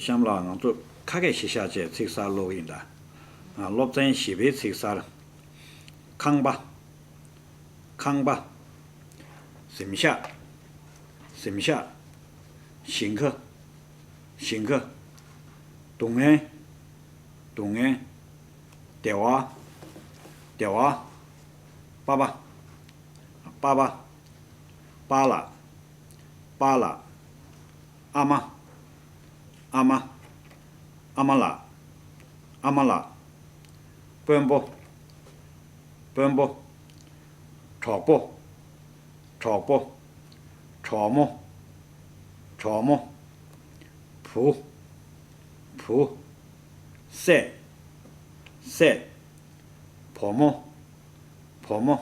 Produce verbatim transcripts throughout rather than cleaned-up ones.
གཤམ་ལ་ང་ཚོ་ཁ་སྐད་གཞི་བཞག་བྱས་ཚིག་གསར་ཀློག་གི་ཡིན་ད། ང་སློབ་ཚན་བཞི་པའི་ཚིག་གསར། ཁང་པ། ཁང་པ། གཟིམ་ཤག་གཟིམ་ཤག་ཞིང་ཁ། ཞིང་ཁ། སྡུག་བསྔལ། སྡུག་བསྔལ། བདེ་བ། བདེ་བ། པ་པ། པ་པ། པཱ་ལགས། པཱ་ལགས། ཨ་མ། ཨ་མ། ཨ་མ་ལགས། ཨ་མ་ལགས། དཔོན་པོ། དཔོན་པོ། གྲོགས་པོ། གྲོགས་པོ། གྲོགས་མོ། གྲོགས་མོ། བུ། བུ། སྲས། སྲས། བུ་མོ། བུ་མོ།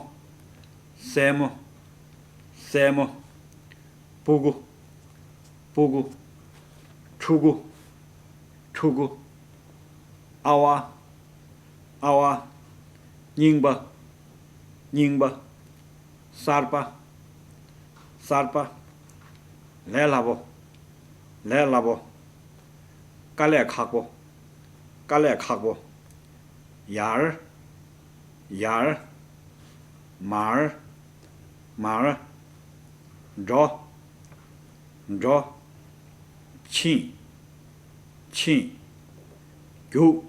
སྲས་མོ། སྲས་མོ། སྤུ་གུ། སྤུ་གུ། ཕྲུ་གུ། ཕྲུ་གུ། ཨ་བ། ཨ་བ། རྙིང་པ། རྙིང་པ། གསར་པ། གསར་པ། ལས་སླ་པོ། ལས་སླ་པོ། དཀའ་ལས་ཁག་པོ། དཀའ་ལས་ཁག་པོ། ཡར། ཡར། མར། མར། འགྲོ། འགྲོ། ཕྱིན། ཕྱིན། རྒྱུགས།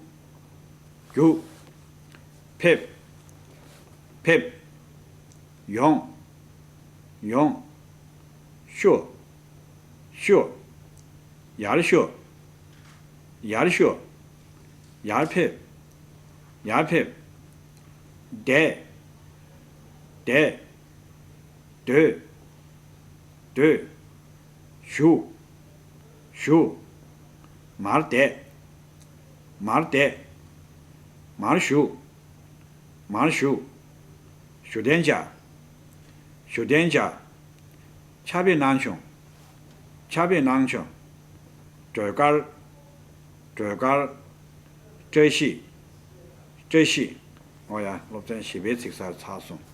རྒྱུགས། ཕེབས། ཕེབས། ཡོང་། ཡོང་། ཤོག་ཤོག་ཡར་ཤོག་ཡར་ཤོག་ཡར་ཕེབས། ཡར་ཕེབས། བསྡད། བསྡད། སྡོད། སྡོད། བཞུགས། བཞུགས། མར་བསྡད། མར་བསྡད། མར་བཞུགས། མར་བཞུགས། བཞུགས་གདན་འཇགས། བཞུགས་གདན་འཇགས། ཕྱག་དཔེ་གནང་བྱུང་། ཕྱག་དཔེ་གནང་བྱུང་། སྒྲོལ་དཀར། སྒྲོལ་དཀར། བཀྲ་ཤིས། བཀྲ་ཤིས། འོ་ཡ། སློབ་ཚན་བཞི་པའི་ཚིག་གསར་ཚར་སོང་།